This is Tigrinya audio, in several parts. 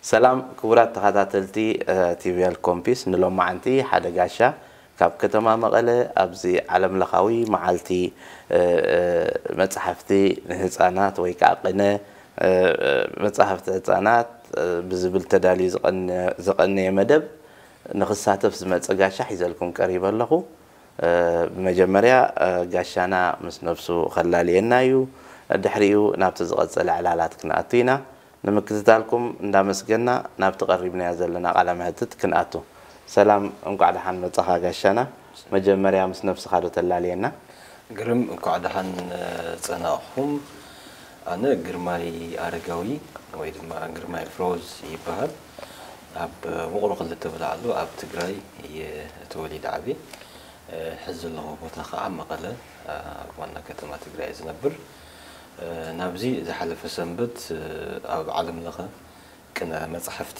ሰላም ክቡራት ተኸታተልቲ ቲቪኤል ኮምፒስ፣ ንሎማዓንቲ ሓደ ጋሻ ካብ ከተማ መቐለ ኣብዚ ዓለምለኻዊ መዓልቲ መጻሕፍቲ ንህጻናት ወይ ከዓ ቅነ መጻሕፍቲ ህጻናት ብዝብል ተዳልዩ ዝቐነየ መደብ ንኽሳተፍ ዝመጸ ጋሻ ሒዘልኩም ቀሪበ ኣለኹ። ብመጀመርያ ጋሻና ምስ ነብሱ ኸላልየና እዩ። ድሕሪኡ ናብቲ ዝቐጸለ ዕላላት ክንኣቱ ኢና። ንምክትታልኩም እንዳመስገና ናብቲ ቀሪብናዮ ዘለና ቃለ መሕትት ክንኣቱ። ሰላም፣ እንቋዕ ደሓን መጻኻ ጋሻና። መጀመርያ ምስ ነብስኻ ዶ ተላልየና? ግርም፣ እንኳዕ ደሓን ጸናኹም። ኣነ ግርማይ ኣረጋዊ ወይ ድማ ግርማይ ፍሮዝ ይበሃል። ኣብ ውቕሮ ክልተ ብላዕሉ ኣብ ትግራይ እየ ተወሊደ ዓብየ። ሕዚ ዘለኹ ቦታ ከዓ መቐለ ኣብ ዋና ከተማ ትግራይ ዝነብር። ናብዚ ዝሓለፈ ሰንበት ኣብ ዓለም ለኸ ቅነ መፅሓፍቲ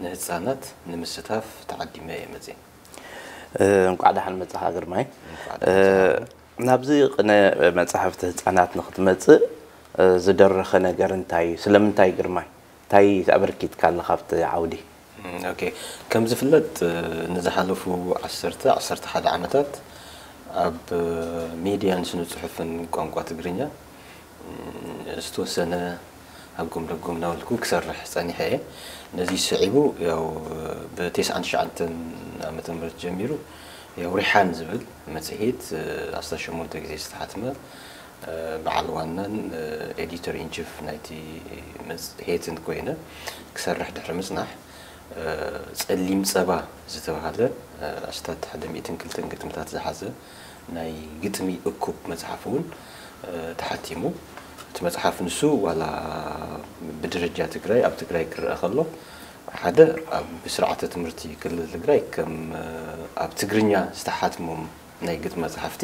ንህፃናት ንምስታፍ ተዓዲመ እየ መፅየ። እንኳዕ ደሓን መፃኻ ግርማይ። ናብዚ ቅነ መፃሕፍቲ ህፃናት ንክትመፅእ ዝደረኸ ነገር እንታይ እዩ? ስለምንታይ ግርማይ? እንታይ ኣበርኪትካ ኣለኻ ኣብቲ ዓውዲ? ኦኬ፣ ከም ዝፍለጥ ንዝሓለፉ ዓሰርተ ዓሰርተ ሓደ ዓመታት ኣብ ሚድያን ስነ ፅሑፍን ቋንቋ ትግርኛ ዝተወሰነ ኣብ ጎም ደጎም እናበልኩ ክሰርሕ ፀኒሐ እየ። ነዚ ስዒቡ ያው ብተስዓን ትሽዓተን ዓመተ ምህረት ጀሚሩ ያው ሪሓን ዝብል መፅሄት ኣስታት ሸሞንተ ግዜ ዝተሓትመ በዓል ዋናን ኤዲተር ኢንቺፍ ናይቲ መፅሄትን ኮይነ ክሰርሕ ድሕሪ ምፅናሕ ፀሊም ፀባ ዝተባሃለ ኣስታት ሓደ ሚእትን ክልተን ግጥምታት ዝሓዘ ናይ ግጥሚ እኩብ መፅሓፍ እውን ተሓቲሙ። እቲ መፅሓፍ ንሱ ዋላ ብደረጃ ትግራይ ኣብ ትግራይ ክረአ ከሎ ሓደ ኣብ ስርዓተ ትምህርቲ ክልል ትግራይ ከም ኣብ ትግርኛ ዝተሓትሙ ናይ ግጥሚ መፅሓፍቲ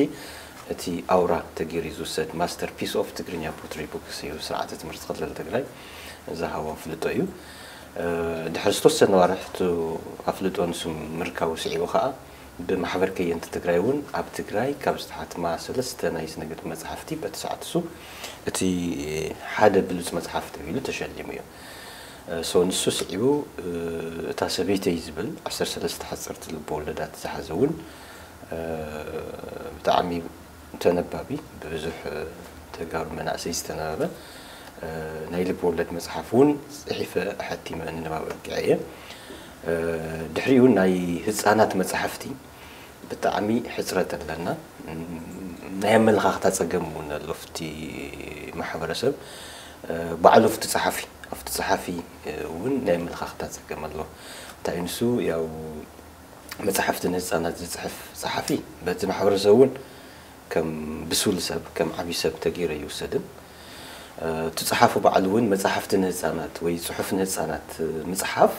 እቲ ኣውራ ተገይሩ ዝውሰድ ማስተር ፒስ ኦፍ ትግርኛ ፖትሪ ቡክስ እዩ ስርዓተ ትምህርቲ ክልል ትግራይ ዝሃቦ ኣፍልጦ እዩ። ድሕሪ ዝተወሰነ ዋርሕ እቲ ኣፍልጦ ንሱ ምርካቡ ስዒቡ ከዓ ብማሕበር ከየንቲ ትግራይ እውን ኣብ ትግራይ ካብ ዝተሓትማ ሰለስተ ናይ ስነ ግጥሚ መፅሓፍቲ በቲ ሰዓት እሱ እቲ ሓደ ብሉፅ መፅሓፍ ተባሂሉ ተሸሊሙ እዩ። ሶ ንሱ ስዒቡ እታ ሰበይተይ ዝብል ዓሰርተ ሰለስተ ሓፀርቲ ልበወለዳት ዝሓዘ እውን ብጣዕሚ ተነባቢ ብብዙሕ ተጋሩ መናእሰይ ዝተነበበ ናይ ልብ ወለድ መፅሓፍ እውን ፅሒፈ ኣሐቲመ ንንባብ ኣብቂዐ እየ። ድሕሪኡ ናይ ህፃናት መፅሓፍቲ ብጣዕሚ ሕፅረት ኣለና። ናይ ኣመለኻኽታ ፀገም እውን ኣሎ ኣብቲ ማሕበረሰብ ባዕሉ ኣብቲ ፀሓፊ ኣብቲ ፀሓፊ እውን ናይ ኣመለኻኽታ ፀገም ኣሎ። እንታይ ንሱ ያው መፅሓፍቲ ንህፃናት ዝፅሕፍ ፀሓፊ በቲ ማሕበረሰብ እውን ከም ብሱል ሰብ ከም ዓብዪ ሰብ ተገይሩ ኣይውሰድን። እቲ ፀሓፊ ባዕሉ እውን መፅሓፍቲ ንህፃናት ወይ ፅሑፍ ንህፃናት ምፅሓፍ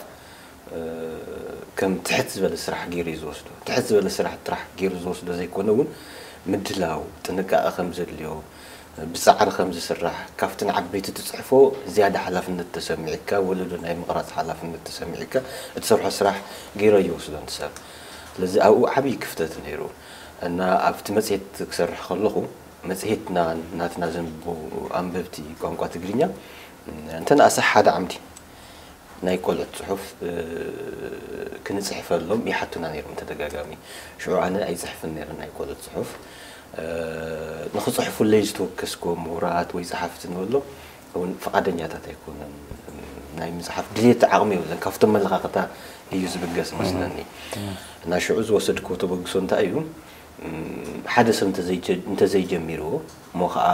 ከም ትሕት ዝበለ ስራሕ ገይሩ እዩ ዝወስዶ። ትሕት ዝበለ ስራሕ ጥራሕ ገይሩ ዝወስዶ ዘይኮነ እውን ምድላው ጥንቃቐ ከም ዘድልዮ ብፃዕሪ ከም ዝስራሕ ካብቲ ንዓበይቲ ትፅሕፎ ዝያዳ ሓላፍነት ተሰሚዕካ ወለዶ ናይ ምቕራፅ ሓላፍነት ተሰሚዕካ እትሰርሖ ስራሕ ገይሩ ኣይወስዶን እቲ ሰብ። ስለዚ ኣብኡ ዓብዪ ክፍተት ነይሩ እና ኣብቲ መፅሄት ክሰርሕ ከለኹ መፅሄትና ናትና ዘንብቡ ኣንበብቲ ቋንቋ ትግርኛ እንተንኣሰ ሓደ ዓምዲ ናይ ቆልዑት ፅሑፍ ክንፅሕፈሎም ይሓቱና ነይሮም ተደጋጋሚ። ሽዑ ኣነ ኣይፅሕፍን ነይረ ናይ ቆልዑት ፅሑፍ። ንክፅሕፉለይ ዝተወከስኩዎም ምሁራት ወይ ፀሓፍቲ ንበሎም እውን ፍቓደኛታት ኣይኮኑን። ናይ ምፅሓፍ ድሌት ዓቕሚ የብለን። ካብቶም መለኻኽታ እዩ ዝብገስ መስለኒ። እና ሽዑ ዝወሰድክዎ ተበግሶ እንታይ እዩ? ሓደ ሰብ እንተዘይጀ- እንተዘይጀሚርዎ እሞ ከዓ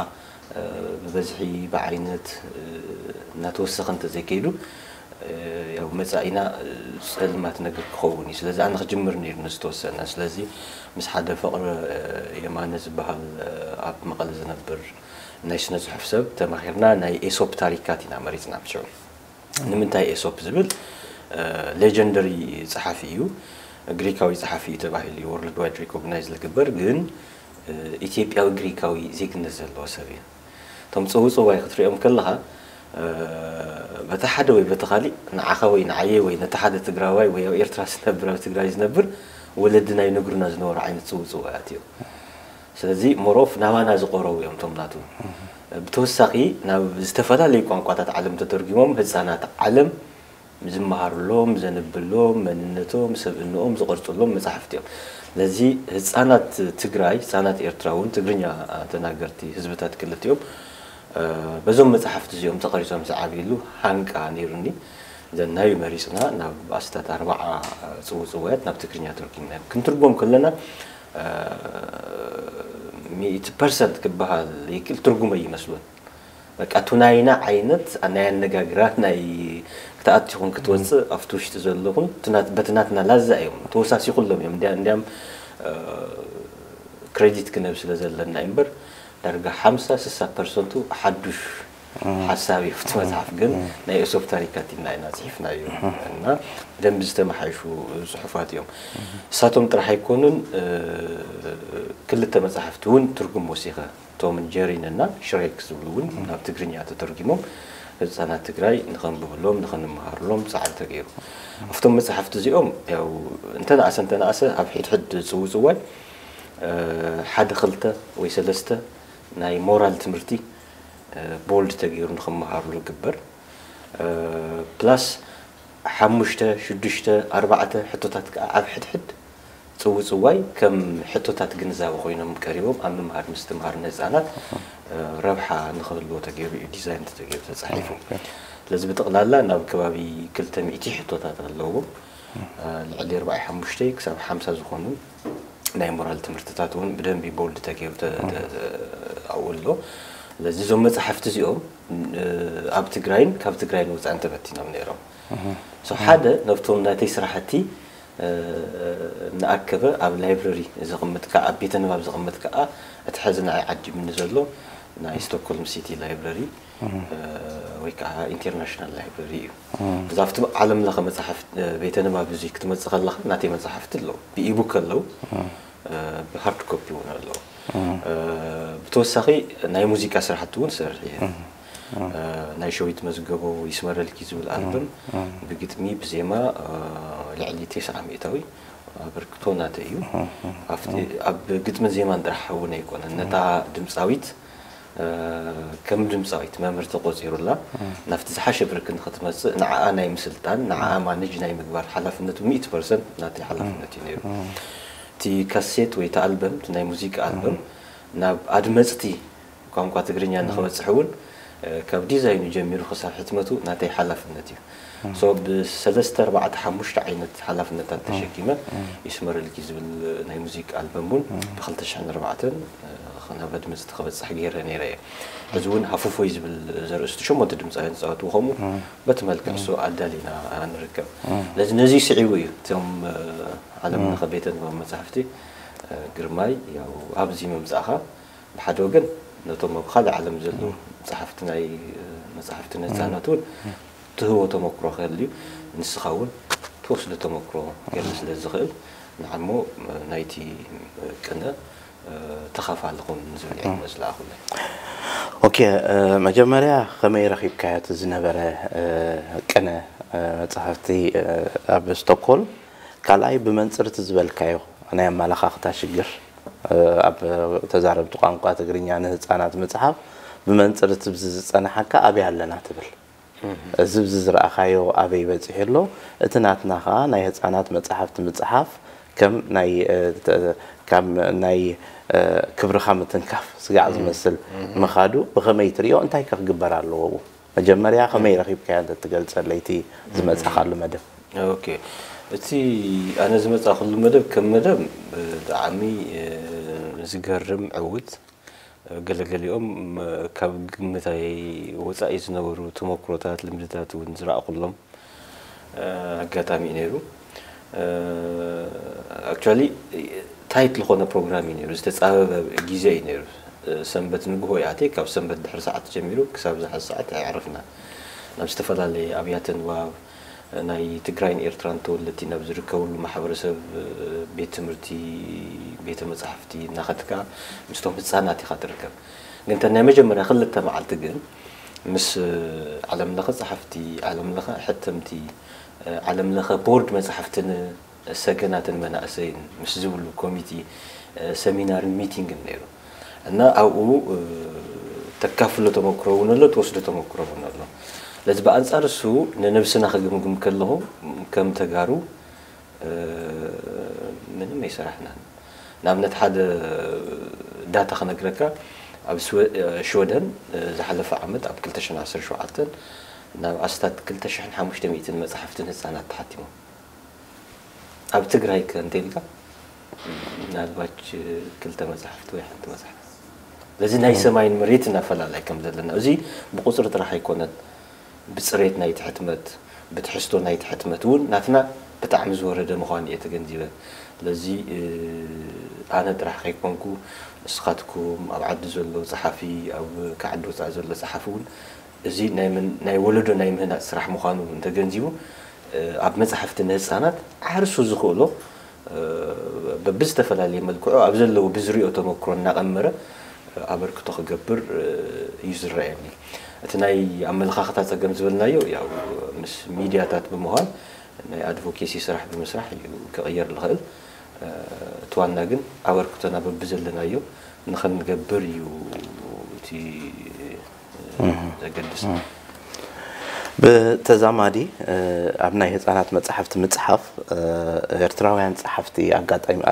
ብበዝሒ ብዓይነት እናተወሰኸ እንተዘይከይዱ ያው መፃኢና ፀልማት ነገር ክኸውን እዩ። ስለዚ ኣነ ክጅምር ነይሩ ንዝተወሰነ። ስለዚ ምስ ሓደ ፍቕሪ የማነ ዝበሃል ኣብ መቐለ ዝነብር ናይ ስነ ፅሑፍ ሰብ ተማኺርና ናይ ኤሶፕ ታሪካት ኢና መሪፅና ብሽዑ። ንምንታይ ኤሶፕ ዝብል ሌጀንደሪ ፀሓፊ እዩ፣ ግሪካዊ ፀሓፊ እዩ ተባሂሉ እዩ ወርልድ ዋይድ ሪኮግናይዝ ዝግበር፣ ግን ኢትዮጵያዊ ግሪካዊ ዜግነት ዘለዎ ሰብ እዩ። እቶም ፅውፅዋይ ክትሪኦም ከለኻ በቲ ሓደ ወይ በቲ ካሊእ ንዓኻ ወይ ንዓየ ወይ ነቲ ሓደ ትግራዋይ ወይ ኣብ ኤርትራ ዝነብር ኣብ ትግራይ ዝነብር ወለድና ይነግሩና ዝነበሩ ዓይነት ፅውፅዋያት እዮም። ስለዚ ሞሮፍ ናባና ዝቆረቡ እዮም እቶም ናቱ ብተወሳኺ ናብ ዝተፈላለዩ ቋንቋታት ዓለም ተተርጉሞም ህፃናት ዓለም ዝመሃርሎም፣ ዘንብሎም፣ መንነቶም፣ ሰብእንኦም ዝቐርፅሎም መፃሕፍቲ እዮም። ስለዚ ህፃናት ትግራይ፣ ህፃናት ኤርትራ እውን ትግርኛ ተናገርቲ ህዝብታት ክልቲኦም በዞም መፃሕፍቲ እዚኦም ተቐሪፆም ዝዓብይሉ ሃንቃ ነይሩኒ። ዘናዩ መሪፅና ናብ ኣስታት ኣርባዓ ፅውፅዋያት ናብ ትግርኛ ተርጉምና እዮም። ክንትርጎም ከለና ሚእቲ ፐርሰንት ክበሃል ይክእል ትርጉም ኣይመስሉን። በቃ እቲ ናይና ዓይነት ናይ ኣነጋግራ ናይ ክትኣት ይኹን ክትወፅእ ኣብቲ ውሽጢ ዘለኹን በቲ ናትና ላዛ እዮም ተወሳሲኹሎም እዮም። እንዲያም ክሬዲት ክነብ ስለ ዘለና እምበር ዳርጋ ሓምሳ ስሳ ፐርሰንቱ ሓዱሽ ሓሳብ እዩ። እቲ መፅሓፍ ግን ናይ እሶብ ታሪካት ኢልና ኢና ፅሒፍናዮ እና ብደንቢ ዝተመሓይሹ ፅሑፋት እዮም። እሳቶም ጥራሕ ኣይኮኑን፣ ክልተ መፅሓፍቲ እውን ትርጉም ወሲኸ ቶምን ጀሪን እና ሽሬክ ዝብሉ እውን ናብ ትግርኛ ተተርጊሞም ህፃናት ትግራይ ንኸንብብሎም ንኸንመሃርሎም ፃዕሪ ተገይሩ። ኣብቶም መፅሓፍቲ እዚኦም ያው እንተነኣሰ እንተነኣሰ ኣብ ሕድሕድ ፅውፅዋይ ሓደ ክልተ ወይ ሰለስተ ናይ ሞራል ትምህርቲ ቦልድ ተገይሩ ንኽመሃርሉ ግበር። ፕላስ ሓሙሽተ ሽዱሽተ ኣርባዕተ ሕቶታት ከዓ ኣብ ሕድሕድ ፅውፅዋይ ከም ሕቶታት ግንዛበ ኮይኖም ቀሪቦም ኣብ ምምሃር ምስትምሃር ንህፃናት ረብሓ ንክህልዎ ተገይሩ እዩ ዲዛይን ተገይሩ ተፃሒፉ። ስለዚ ብጠቕላላ ናብ ከባቢ ክልተ ሚእቲ ሕቶታት ኣለዎም። ልዕሊ ኣርባዓ ሓሙሽተ ክሳብ ሓምሳ ዝኾኑ ናይ ሞራል ትምህርትታት እውን ብደንቢ ቦልድ ተገይሩ ኣብኡ ኣሎ። ስለዚ እዞም መፅሓፍቲ እዚኦም ኣብ ትግራይን ካብ ትግራይን ወፃእን ተበቲኖም ነይሮም። ሓደ ነብቶም ናተይ ስራሕቲ እናኣከበ ኣብ ላይብረሪ ዘቕምጥ ከዓ ኣብ ቤተ ንባብ ዘቕምጥ ከዓ እቲ ሕዚ ንዓይ ዓዲምኒ ዘሎ ናይ ስቶክሆልም ሲቲ ላይብረሪ ወይ ከዓ ኢንተርናሽናል ላይብረሪ እዩ። እዛ ኣብቲ ዓለም ለኸ መፅሓፍ ቤተ ንባብ እዚ ክትመፅእ ከለኻ ናተይ መፅሓፍቲ ኣለዉ ብኢቡክ ኣለዉ ብሃርድ ኮፒ እውን ኣለዉ። ብተወሳኺ ናይ ሙዚቃ ስራሕቲ እውን ሰርሕ እየ። ናይ ሸዊት መዝገቦ ይስመረልኪ ዝብል ኣልበም ብግጥሚ ብዜማ ልዕሊ ተስዓ ሚእታዊ ኣበርክቶ ናተይ እዩ። ኣብ ግጥምን ዜማን ጥራሕ እውን ኣይኮነን ነታ ድምፃዊት ከም ድምፃዊት መምህር ተቆፂሩላ ናብቲ ዝሓሸ ብርኪ ንክትመፅእ ንዓኣ ናይ ምስልጣን ንዓኣ ማነጅ ናይ ምግባር ሓላፍነቱ ሚእቲ ፐርሰንት ናተይ ሓላፍነት እዩ ነይሩ። እቲ ካሴት ወይ እቲ ኣልበም እቲ ናይ ሙዚቃ ኣልበም ናብ ኣድመፅቲ ቋንቋ ትግርኛ ንክበፅሕ እውን ካብ ዲዛይኑ ጀሚሩ ክሳብ ሕትመቱ ናተይ ሓላፍነት እዩ። ሶ ብሰለስተ ኣርባዕተ ሓሙሽተ ዓይነት ሓላፍነታት ተሸኪመ ይስመረልኪ ዝብል ናይ ሙዚቃ ኣልበም እውን ብክልተ ሽሕን ኣርባዕተን ናብ ኣድመፅቲ ክበፅሕ ገይረ ነይረ እየ። ሕዚ እውን ሃፉፎይ ዝብል ዘርእስቱ ሸሞንተ ድምፃውያን ዝፃወትዎ ከምኡ በቲ መልክዕ እሱ ኣዳሊና ንርከብ። ስለዚ ነዚ ስዒቡ እዩ እቶም ዓለም ለኸ ቤተ ንባብ መፅሓፍቲ ግርማይ ያው ኣብዚ ምምፃእኻ ብሓደ ወገን ነቶም ኣብ ካልእ ዓለም ዘለዉ ጸሓፍቲ ናይ መጻሕፍቲ ነጻናት እውን ትህቦ ተመክሮ ክህል እዩ። ንስኻ እውን ትወስዶ ተመክሮ ክህል ስለ ዝኽእል ንዓሞ ናይቲ ቅነ ተኻፋሊ ኹን ዝብል እየ ዝለኣኹለይ። ኦኬ፣ መጀመርያ ከመይ ረኺብካዮ እቲ ዝነበረ ቅነ መጻሕፍቲ ኣብ ስቶክሆልም? ካልኣይ ብመንጽር እቲ ዝበልካዮ ናይ ኣመላኻኽታ ሽግር ኣብ ተዛረብቲ ቋንቋ ትግርኛ ንህጻናት ምጽሓፍ ብመንጽር እቲ ብዚ ዝጸናሓካ ኣበይ ኣለና ትብል? እዚ ብዚ ዝረኣኻዮ ኣበይ በጺሑ ኣሎ? እቲ ናትና ከኣ ናይ ህጻናት መጻሕፍቲ ምጽሓፍ ከም ናይ ካብ ናይ ክብርኻ ምትንካፍ ስጋዕ ዝመስል ምኻዱ ብኸመይ ትርእዮ? እንታይ ከ ክግበር ኣለዎ ኣብኡ? መጀመርያ ከመይ ረኺብካዮ እንተትገልጸለይ እቲ ዝመጻኻሉ መደብ? ኦኬ፣ እቲ ኣነ ዝመጻኹሉ መደብ ከም መደብ ብጣዕሚ ዝገርም ዕውት፣ ገለገሊኦም ካብ ግምታይ ወጻኢ ዝነበሩ ተመክሮታት፣ ልምድታት እውን ዝረኣኹሎም ኣጋጣሚ እዩ ነይሩ። ኣክቹዋሊ ታይት ዝኾነ ፕሮግራም እዩ ነይሩ፣ ዝተጻበበ ግዜ እዩ ነይሩ። ሰንበት ንግሆ ይኣትየ፣ ካብ ሰንበት ድሕሪ ሰዓት ጀሚሩ ክሳብ ዝሓ ሰዓት ኣየዕረፍናን። ናብ ዝተፈላለየ ኣብያተ ንባብ ናይ ትግራይን ኤርትራን ተወለድቲ ናብ ዝርከብሉ ማሕበረሰብ፣ ቤት ትምህርቲ፣ ቤተ መጻሕፍቲ እናኸድካ ምስቶም ህጻናት ኢኻ ትርከብ። ግን እተን ናይ መጀመርያ ክልተ መዓልቲ ግን ምስ ዓለም ለኸ ጸሓፍቲ፣ ዓለም ለኸ ሕተምቲ፣ ዓለም ለኸ ቦርድ መጻሕፍትን ሰገናትን መናእሰይን ምስ ዝብሉ ኮሚቲ ሰሚናርን ሚቲንግን ነይሩ እና ኣብኡ ተካፍሎ ተመክሮ እውን ኣሎ፣ ትወስዶ ተመክሮ እውን ኣሎ። ስለዚ ብኣንጻር እሱ ንነብስና ክግምግም ከለኹ ከም ተጋሩ ምንም ኣይሰራሕናን። ንኣብነት ሓደ ዳታ ክነግረካ፣ ኣብ ሽወደን ዝሓለፈ ዓመት ኣብ ክልተ ሽሕን ዓሰርተ ሸውዓተን ናብ ኣስታት ክልተ ሽሕን ሓሙሽተ ሚእትን መጻሕፍትን ህጻናት ተሓቲሞም። ኣብ ትግራይ ከ እንተልካ ምናልባች ክልተ መጻሕፍቲ ወይ ሓንቲ መጽሓፍ። ስለዚ ናይ ሰማይን መሬት እናፈላላይ ከም ዘለና፣ እዚ ብቁፅሪ ጥራሕ ኣይኮነን፣ ብፅሬት ናይቲ ሕትመት፣ ብትሕዝቶ ናይቲ ሕትመት እውን ናትና ብጣዕሚ ዝወረደ ምዃኑ እየ ተገንዚበ። ስለዚ ኣነ ጥራሕ ከይኮንኩ፣ ንስኻትኩም፣ ኣብ ዓዲ ዘሎ ጸሓፊ፣ ኣብ ከዓዲ ወፃኢ ዘሎ ጸሓፊ እውን እዚ ናይ ወለዶ ናይ ምህናፅ ስራሕ ምዃኑ እንተገንዚቡ፣ ኣብ መጻሕፍቲ ንህፃናት ዓርሱ ዝኽእሎ በብዝተፈላለየ መልክዑ ኣብ ዘለዎ ብዝሪኦ ተመክሮ እናቐመረ ኣበርክቶ ክገብር እዩ ዝረኣየኒ። እቲ ናይ ኣመለኻኽታ ጸገም ዝበልናዮ ያው ምስ ሚድያታት ብምዃን ናይ ኣድቮኬሲ ስራሕ ብምስራሕ እዩ ክቕየር ዝኽእል። እቲ ዋና ግን ኣበርክቶና በብዘለናዮ ንኽንገብር እዩ እቲ ዘገድስ። ብተዛማዲ ኣብ ናይ ህፃናት መፅሓፍቲ ምፅሓፍ ኤርትራውያን ፀሓፍቲ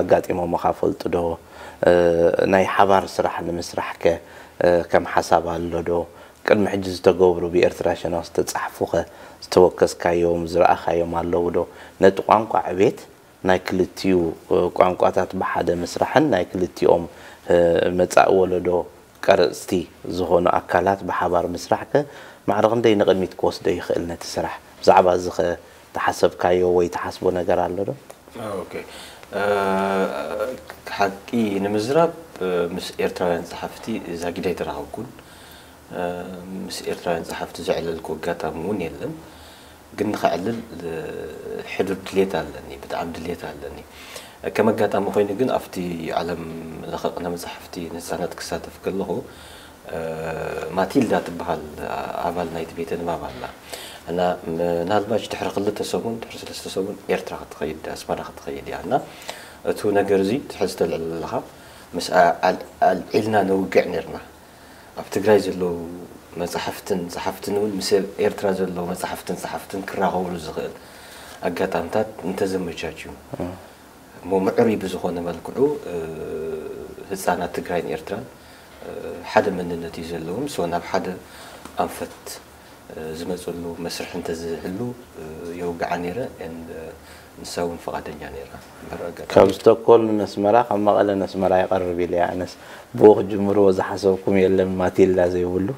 ኣጋጢሞም ፈልጡ ዶ? ናይ ሓባር ስራሕ ንምስራሕ ከ ከም ሓሳብ ኣሎ ዶ? ቅድሚ ሕጂ ዝተገብሩ ብኤርትራ ሸነኽ ዝተፃሕፉ ከ ዝተወከስካዮም ዝረኣኻዮም ኣለዉ ዶ? ነቲ ቋንቋ ዕቤት ናይ ክልቲኡ ቋንቋታት ብሓደ ምስራሕን ናይ ክልቲኦም መጻኢ ወለዶ ቀረጽቲ ዝኾኑ ኣካላት ብሓባር ምስራሕ ከ ማዕረ ክንደይ ንቕድሚት ክወስዶ ይኽእል ነቲ ስራሕ? ብዛዕባ እዚ ኸ ተሓሰብካዮ ወይ ተሓስቦ ነገር ኣሎ ዶ? ኦኬ። ሓቂ ንምዝራብ ምስ ኤርትራውያን ጸሓፍቲ ዛጊድ ኣይተራኸብኩን። ምስ ኤርትራውያን ጸሓፍቲ ዘዕለልኩ ኣጋጣሚ እውን የለን። ግን ንኸዕልል ሕዱር ድሌት ኣለኒ፣ ብጣዕሚ ድሌት ኣለኒ። ከም ኣጋጣሚ ኮይኑ ግን ኣብቲ ዓለም ለኸ ቅነ መጻሕፍቲ ንህጻናት ክሳተፍ ከለኹ ማቲልዳ ትበሃል ኣባል ናይቲ ቤተ ንባብ ኣላ። እና ምናልባሽ ድሕሪ ክልተ ሰሙን ድሕሪ ሰለስተ ሰሙን ኤርትራ ክትኸይድ ኣስመራ ክትኸይድ እያ። እና እቱ ነገር እዚ ትሕዚ ተልዕል ኣለኻ ምስ ኣልዒልና ነውግዕ ነርና። ኣብ ትግራይ ዘለዉ መጻሕፍትን ጸሓፍትን እውን ምስ ኤርትራ ዘለዉ መጻሕፍትን ጸሓፍትን ክራኸብሉ ዝኽእል ኣጋጣምታት እንተዘመቻችዩ እሞ ምዕሩይ ብዝኾነ መልክዑ ህፃናት ትግራይን ኤርትራን ሓደ መንነት እዩ ዘለዎም። ሶ ናብ ሓደ ኣንፈት ዝመፅሉ መስርሕ እንተዝህሉ የውግዓ ነይረ። ንሳ እውን ፈቓደኛ ነይራ። እምበር ኣጋጣሚ ካብ ስቶኮልም ነስመራ ካብ መቐለ ነስመራ ይቐርብ ኢለ እየ ኣነስ። ብኡ ክጅምርዎ ዝሓሰብኩም የለን ማቲልዳ ዘይብሉ።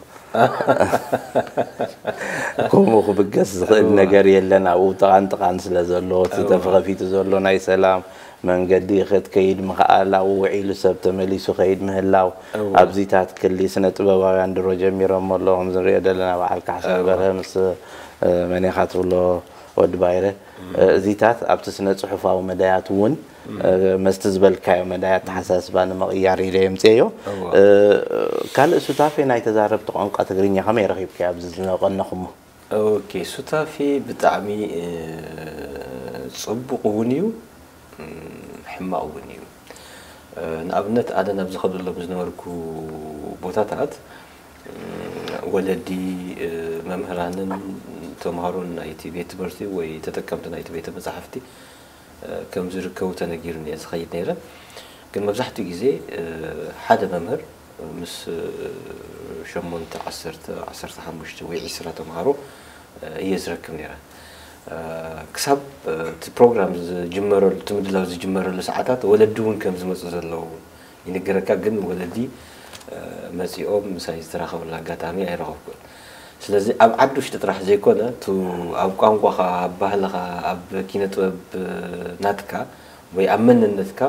ከምኡ ክብገስ ዝኽእል ነገር የለን። ኣብኡ ጥቓን ጥቓን ስለ ዘሎ እቲ ተፈኸፊቱ ዘሎ ናይ ሰላም መንገዲ ክትከይድ ምኽኣል ኣብኡ ውዒሉ ሰብ ተመሊሱ ከይድ ምህላው ኣብዚታት ክሊ ስነ ጥበባውያን ድሮ ጀሚሮም ኣሎ። ከምዚ ንሪኦ ዘለና በዓል ካሕሳ በርሀ ምስ መን ኢኻ ትብሎ ወዲ ባይረ እዚታት ኣብቲ ስነ ጽሑፋዊ መዳያት እውን መስቲ ዝበልካዮ መዳይ ኣተሓሳስባ ንምቕያር ኢለ የምፅኤዮ። ካልእ ሱታፌ ናይ ተዛረብቲ ቋንቋ ትግርኛ ከመይ ረኺብካዮ ኣብዚ ዝነቐነኹሞ? ኦኬ፣ ሱታፌ ብጣዕሚ ጽቡቕ እውን እዩ፣ ሕማቕ እውን እዩ። ንኣብነት ኣነ ናብ ዝኸደሎም ዝነበርኩ ቦታታት ወለዲ፣ መምህራንን ተምሃሮን ናይቲ ቤት ትምህርቲ ወይ ተጠቀምቲ ናይቲ ቤተ መጻሕፍቲ ከም ዝርከቡ ተነጊሩኒ እየ ዝኸይድ ነይረ። ግን መብዛሕትኡ ግዜ ሓደ መምህር ምስ ሸሞንተ፣ ዓሰርተ፣ ዓሰርተ ሓሙሽተ ወይ ዒስራ ተምሃሮ እየ ዝረክብ ነይረ። ክሳብ እቲ ፕሮግራም ዝጅመረሉ፣ እቲ ምድላው ዝጅመረሉ ሰዓታት ወለዲ እውን ከም ዝመፁ ዘለዉ ይንገረካ። ግን ወለዲ መፂኦም ምሳይ ዝተራኸብሉ ኣጋጣሚ ኣይረኸብኩን። ስለዚ ኣብ ዓዲ ውሽጢ ጥራሕ ዘይኮነ፣ እቲ ኣብ ቋንቋኻ፣ ኣብ ባህልኻ፣ ኣብ ኪነ ጥበብ ናትካ ወይ ኣብ መንነትካ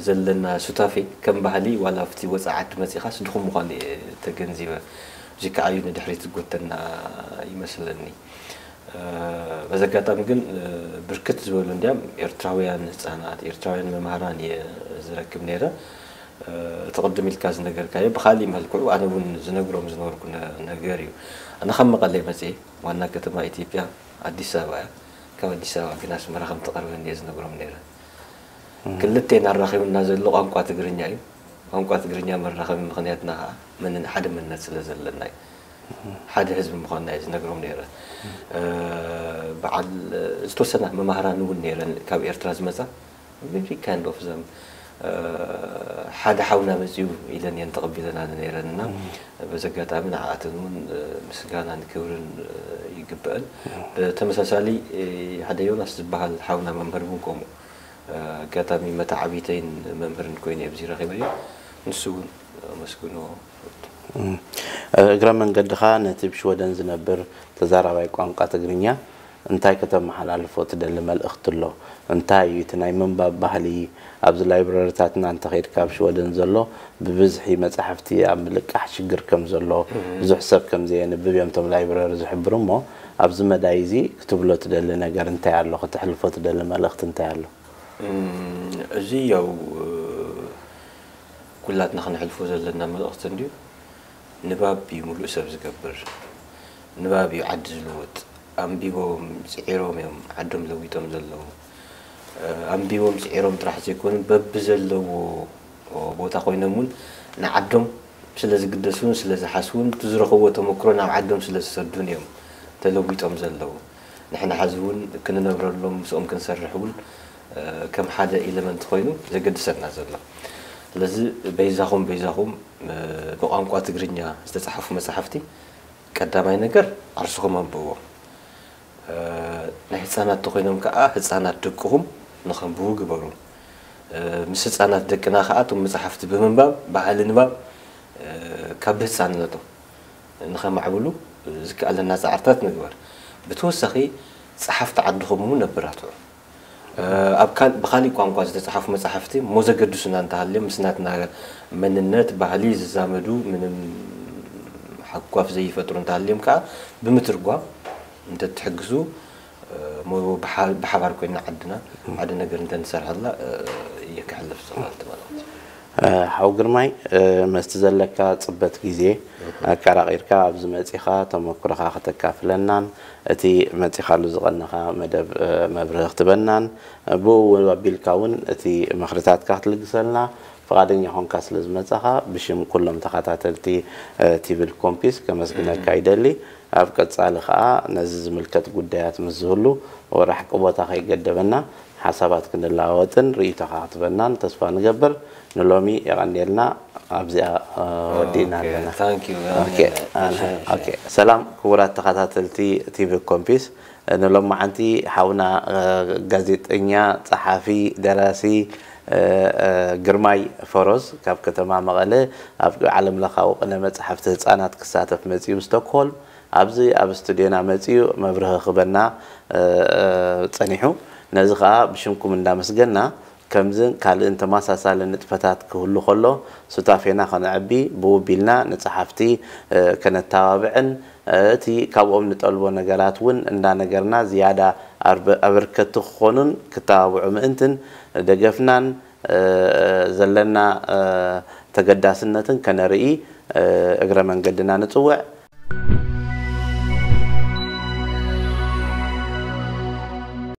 ዘለና ሱታፌ ከም ባህሊ ዋላ ኣብቲ ወፃኢ ዓዲ መፂኻስ ድኹም ምዃኑ እየ ተገንዚበ። እዚ ከዓ እዩ ንድሕሪት ዝጎተና ይመስለኒ። በዚ ኣጋጣሚ ግን ብርክት ዝበሉ እንዲያም ኤርትራውያን ህፃናት፣ ኤርትራውያን መምሃራን እየ ዝረክብ ነይረ። እቲ ቅድም ኢልካ ዝነገርካዮ ብኻሊእ መልክዑ ኣነ እውን ዝነግሮም ዝነበርኩ ነገር እዩ። ኣነ ካብ መቐለ መፅየ፣ ዋና ከተማ ኢትዮጵያ ኣዲስ ኣበባ እያ። ካብ ኣዲስ ኣበባ ግን ኣስመራ ከም ትቐርበኒ እየ ዝነግሮም ነይረ። ክልቴና ኣራኺቡና ዘሎ ቋንቋ ትግርኛ እዩ። ቋንቋ ትግርኛ መራኸቢ ምኽንያትና ከዓ መንን ሓደ መንነት ስለ ዘለና እዩ። ሓደ ህዝቢ ምዃንና እዩ ዝነግሮም ነይረ። በዓል ዝተወሰና መማህራን እውን ነይረን ካብ ኤርትራ ዝመፃ very kind of them ሓደ ሓውና መፅኡ ኢለን እየን ተቐቢለና ነይረን እና በዚ ኣጋጣሚ ንዓኣተን እውን ምስጋናን ክብርን ይግበአን። ብተመሳሳሊ ሓደ ዮናስ ዝበሃል ሓውና መምህር እውን ከምኡ ኣጋጣሚ መተዓቢተይን መምህርን ኮይነ ኣብዚ ረኺበዮ። ንሱ እውን ኣመስግኖ። እግረ መንገድኻ ነቲ ብሽወደን ዝነብር ተዛራባይ ቋንቋ ትግርኛ እንታይ ከተመሓላልፎ ትደሊ መልእኽቲ ኣሎ? እንታይ እዩ እቲ ናይ ምንባብ ባህሊ? ኣብዚ ላይብረሪታትና እንተኸይድካ ኣብ ሽወደን ዘሎ ብብዝሒ መጻሕፍቲ ኣብ ምልቃሕ ሽግር ከም ዘሎ፣ ብዙሕ ሰብ ከም ዘየንብብ እዮም እቶም ላይብረሪ ዝሕብሩ። እሞ ኣብዚ መዳይ እዚ ክትብሎ ትደሊ ነገር እንታይ ኣሎ? ከተሕልፎ ትደሊ መልእኽቲ እንታይ ኣሎ? እዚ ያው ኩላትና ክነሕልፎ ዘለና መልእኽቲ እንድዩ። ንባብ እዩ ሙሉእ ሰብ ዝገብር። ንባብ እዩ ዓዲ ዝልውጥ። ኣንቢቦም ፅዒሮም እዮም ዓዶም ለዊጦም ዘለዉ። ኣንቢቦም ፅዒሮም ጥራሕ ዘይኮኑ በቢ ዘለዎ ቦታ ኮይኖም እውን ንዓዶም ስለ ዝግደሱን ስለ ዝሓስቡን እቲ ዝረኸብዎ ተመክሮ ናብ ዓዶም ስለ ዝሰዱን እዮም ተለዊጦም ዘለዉ። ንሕና ሓዚ እውን ክንነብረሎም ምስኦም ክንሰርሕ እውን ከም ሓደ ኤለመንት ኮይኑ ዘገድሰና ዘሎ። ስለዚ በይዛኹም በይዛኹም ብቋንቋ ትግርኛ ዝተፃሓፉ መፅሓፍቲ ቀዳማይ ነገር ዓርስኹም ኣንብብዎም። ናይ ህፃናት ተኮይኖም ከዓ ህፃናት ደቅኹም ንኸንብቡ ግበሩ። ምስ ህፃናት ደቅና ከዓ እቶም መፅሓፍቲ ብምንባብ ባህሊ ንባብ ካብ ብህፃንነቶም ንኸማዕብሉ ዝከኣለና ፃዕርታት ንግበር። ብተወሳኺ ፀሓፍቲ ዓድኹም እውን ነበራትዑ። ኣብ ካል ብኻሊእ ቋንቋ ዝተፃሓፉ መፃሕፍቲ እሞ ዘገድሱና እንተሃልዮም ምስ ናትና መንነት ባህሊ ዝዛመዱ ምንም ሓጓፍ ዘይፈጥሩ እንተሃልዮም ከዓ ብምትርጓም እንተትሕግዙ እሞ ብሓባር ኮይና ዓድና ሓደ ነገር እንተንሰርሐላ እየ ክሕልፍ ዝኽእል ማለት እዩ። ሓው ግርማይ መስቲ ዘለካ ፅበት ግዜ ኣቀራቒርካ ኣብዚ መፂኻ ተመክሮኻ ከተካፍለናን እቲ መፂኻሉ ዝቐነኻ መደብ መብርህ ክትበናን ብኡ ኣቢልካ እውን እቲ ምኽርታትካ ክትልግሰልና ፍቓደኛ ኾንካ ስለ ዝመፃኻ ብሽም ኩሎም ተኸታተልቲ ቲቪል ኮምፒስ ከመስግነካ ይደሊ። ኣብ ቀፃሊ ከዓ ነዚ ዝምልከት ጉዳያት ምስ ዝህሉ ወራሕቂ ቦታ ከይገደበና ሓሳባት ክንለዋወጥን ርእይቶኻ ክትበናን ተስፋ ንገብር። ንሎሚ የቐንየልና ኣብዚኣ ወዲእና ኣለና። ሰላም ክቡራት ተኸታተልቲ ቲቪ ኮምፒስ፣ ንሎማዓንቲ ሓውና ጋዜጠኛ፣ ጸሓፊ፣ ደራሲ ግርማይ ፈሮዝ ካብ ከተማ መቐለ ኣብ ዓለም ለኻዊ ቅነ መጽሓፍቲ ህጻናት ክሳተፍ መጺኡ ስቶክሆልም ኣብዚ ኣብ ስቱድዮና መጺኡ መብርሂ ክበና ጸኒሑ። ነዚ ኸኣ ብሽምኩም እንዳመስገና ከምዝን ካልእን ተመሳሳሊ ንጥፈታት ክህሉ ከሎ ሱታፌና ከነዕቢ ብውቢልና ንጸሓፍቲ ከነተባብዕን እቲ ካብኦም ንጠልቦ ነገራት እውን እንዳነገርና ዝያዳ ኣበርከቲ ክኾኑን ክተባብዑ ምእንትን ደገፍናን ዘለና ተገዳስነትን ከነርኢ እግረ መንገድና ንጽውዕ።